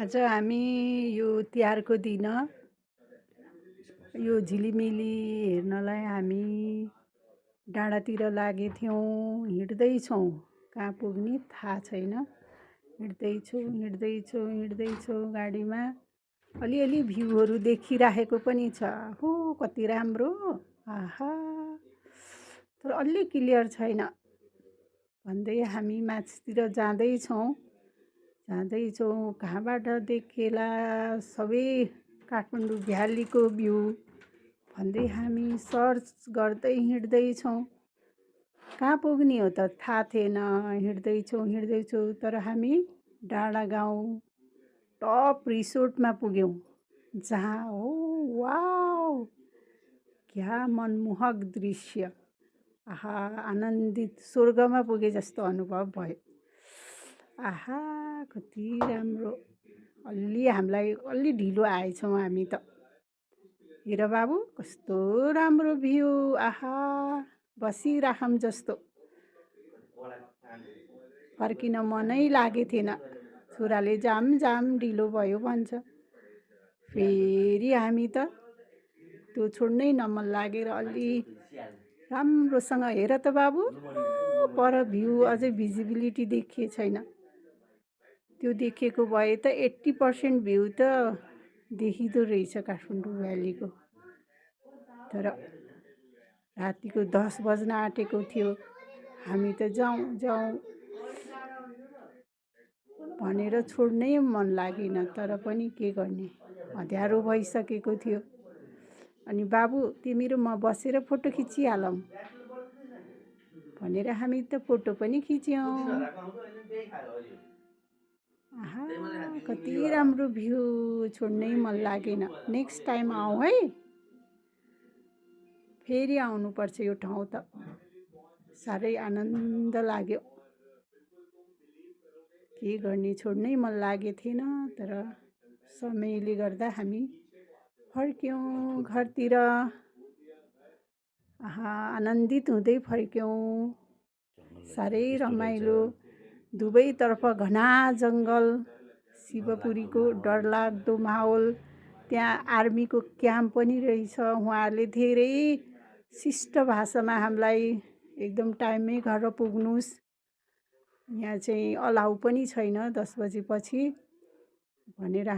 आज हामी यो तिहारको दिन यो झिलिमिली हेर्नलाई हामी डाँडातिर लागेथ्यौँ। हिँड्दैछौँ, कहाँ पुग्ने थाहा छैन। हिँड्दैछौँ गाडीमा। अलिअलि भ्यूहरू देखिराखेको पनि छ। हो कति राम्रो, आहा, तर अलि क्लियर छैन भन्दै हामी माथितिर जाँदैछौँ। कहाँबाट देखेला सबै काठमाडौँ भ्यालीको भ्यू भन्दै हामी सर्च गर्दै हिँड्दैछौँ। कहाँ पुग्ने हो त थाहा थिएन। हिँड्दैछौँ तर हामी डाँडा गाउँ टप रिसोर्टमा पुग्यौँ, जहाँ हो वाउ, क्या मनमोहक दृश्य। आहा, आनन्दित, स्वर्गमा पुगे जस्तो अनुभव भयो। आहा, कति राम्रो। हामीलाई अलि ढिलो आएछौँ हामी त। हेर बाबु, कस्तो राम्रो भ्यू। आहा, बसिराखौँ जस्तो। फर्किन मनै लागे थिएन। छोराले जाम ढिलो भयो भन्छ। फेरि हामी त त्यो छोड्नै नमन लागेर अलि राम्रोसँग हेर त बाबु, पर भ्यू अझै भिजिबिलिटी देखिए छैन। त्यो देखेको भए त 80% भ्यू त देखिँदो रहेछ काठमाडौँ भ्यालीको। तर रातिको 10 बज्न आँटेको थियो। हामी त जाउँ भनेर छोड्नै मन लागेन। तर पनि के गर्ने, अँध्यारो भइसकेको थियो। अनि बाबु, तिमी र म बसेर फोटो खिचिहालौँ भनेर हामी त फोटो पनि खिच्यौँ। आहा, कति राम्रो भ्यू, छोड्नै मन लागेन। नेक्स्ट टाइम आऊ है। फेरि आउनुपर्छ यो ठाउँ त। साह्रै आनन्द लाग्यो। के गर्ने, छोड्नै मन लागे थिएन। तर समयले गर्दा हामी फर्क्यौँ घरतिर। आहा, आनन्दित हुँदै फर्क्यौँ। साह्रै रमाइलो। दुवैतर्फ घना जङ्गल, शिवपुरीको डरलाग्दो माहौल। त्यहाँ आर्मीको क्याम्प पनि रहेछ। उहाँहरूले धेरै शिष्ट भाषामा हामीलाई एकदम टाइममै घर पुग्नुहोस्, यहाँ चाहिँ अलाउ पनि छैन 10 बजेपछि भनेर